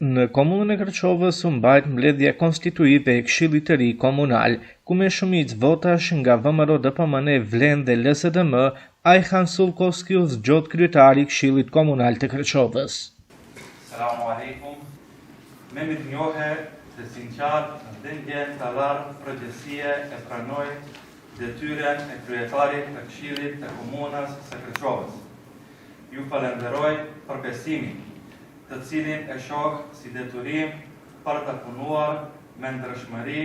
Në Komunën e Kërçovës u mbajt mbledhja konstituive e Këshillit të ri Komunal, ku me shumicë votash nga VMRO-DPMNE, VLEN dhe LSDM, Ajhan Sullkoski u zgjodh kryetar i Këshillit Komunal të Kërçovës. Selamu alejkum. Me mirënjohje të sinqertë dhe ndjenjë të lartë përgjegjësie e pranoj detyrën e kryetarit të Këshillit të Komunës së Kërçovës. Ju falënderoj për besimin, të cilin e shoh si detyrim për të punuar me ndershmëri,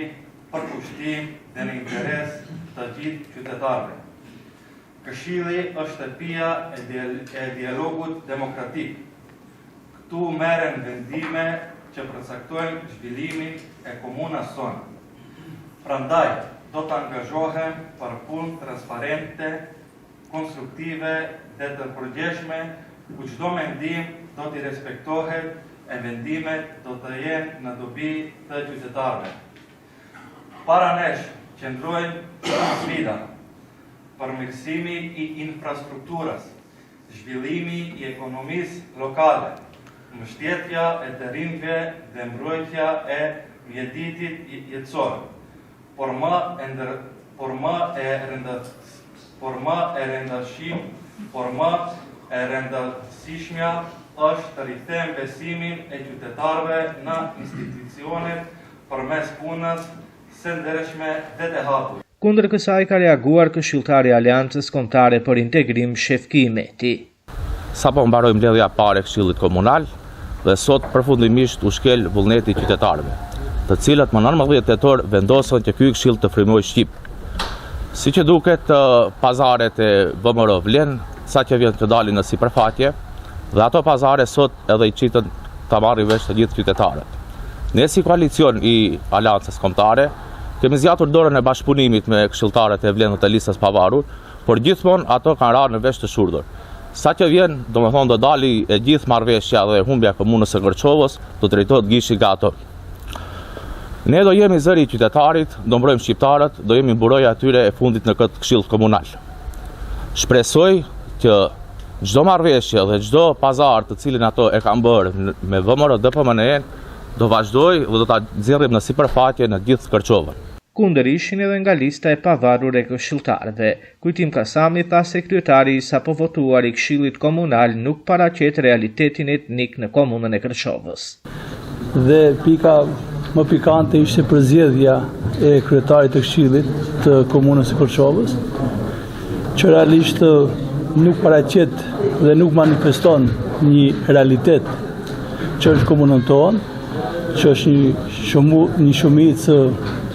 përkushtim dhe në interes të gjithë qytetarëve. Këshilli është shtëpia e dialogut demokratik. Këtu merren vendime që përcaktojnë zhvillimin e komunës sonë. Prandaj, do të angazhohem për punë transparente, konstruktive dhe të përgjegjshme ku çdo mendim do t'i respektohet e vendimet do të jenë në dobi të qytetarëve. Para nesh qëndrojnë shumë sfida, përmirësimi i infrastrukturës, zhvillimi i ekonomisë lokale, mbështetja e të rinjve dhe mbrojtja e mjedisit jetësor. Por më e ndër, por më e rëndë, por më e rëndësishëm, por më e rëndësishmja është të rikthejmë besimin e qytetarëve në institucionet përmes punës së ndershme dhe të hapur. Kundër kësaj ka reaguar këshilltari i Aleancës Kombëtare për Integrim, Shefki Imeti. Sapo mbaroi mbledhja e parë e Këshillit Komunal dhe sot përfundimisht u shkel vullneti i qytetarëve, të cilët më 19 tetor vendosën që ky këshill të frymojë shqip. Siç duket pazaret e VMRO Vlen, sa që vjen të dalin në sipërfaqe dhe ato pazare sot edhe i qitën ta marrin vesh të gjithë qytetarët. Ne si koalicion i Aleancës Kombëtare kemi zgjatur dorën e bashkëpunimit me këshilltarët e Vlen dhe të listës pavarur, por gjithmonë ato kanë ra në vesh të shurdhër. Sa që vjen, domethënë do dali e gjithë marrëveshja dhe humbja e komunës së Kërçovës, do drejtohet gishti nga ato. Ne do jemi zëri i qytetarit, do mbrojmë shqiptarët, do jemi mburoja e tyre e fundit në këtë këshill komunal. Shpresoj që çdo marrëveshje dhe çdo pazar të cilin ato e kanë bërë me VMRO DPMNE do vazhdojë dhe do ta nxjerrim në sipërfaqe në gjithë Kërçovën. Kundër ishin edhe nga lista e pavarur e këshilltarëve. Kujtim Kasami tha se kryetari i sapovotuar i Këshillit Komunal nuk paraqet realitetin etnik në komunën e Kërçovës. Dhe pika më pikante ishte përzgjedhja e kryetarit të Këshillit të Komunës së Kërçovës, që realisht nuk paraqet dhe nuk manifeston një realitet që është komunën tonë, që është një, shumu, një shumicë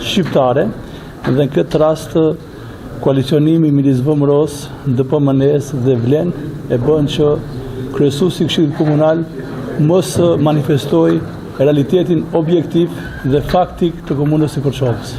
shqiptare dhe në këtë rast koalicionimi midis VMRO-s, DPMNE-s dhe Vlen e bën që kryesuesi i Këshillit Komunal mos manifestojë realitetin objektiv dhe faktik të komunës së Kërçovës.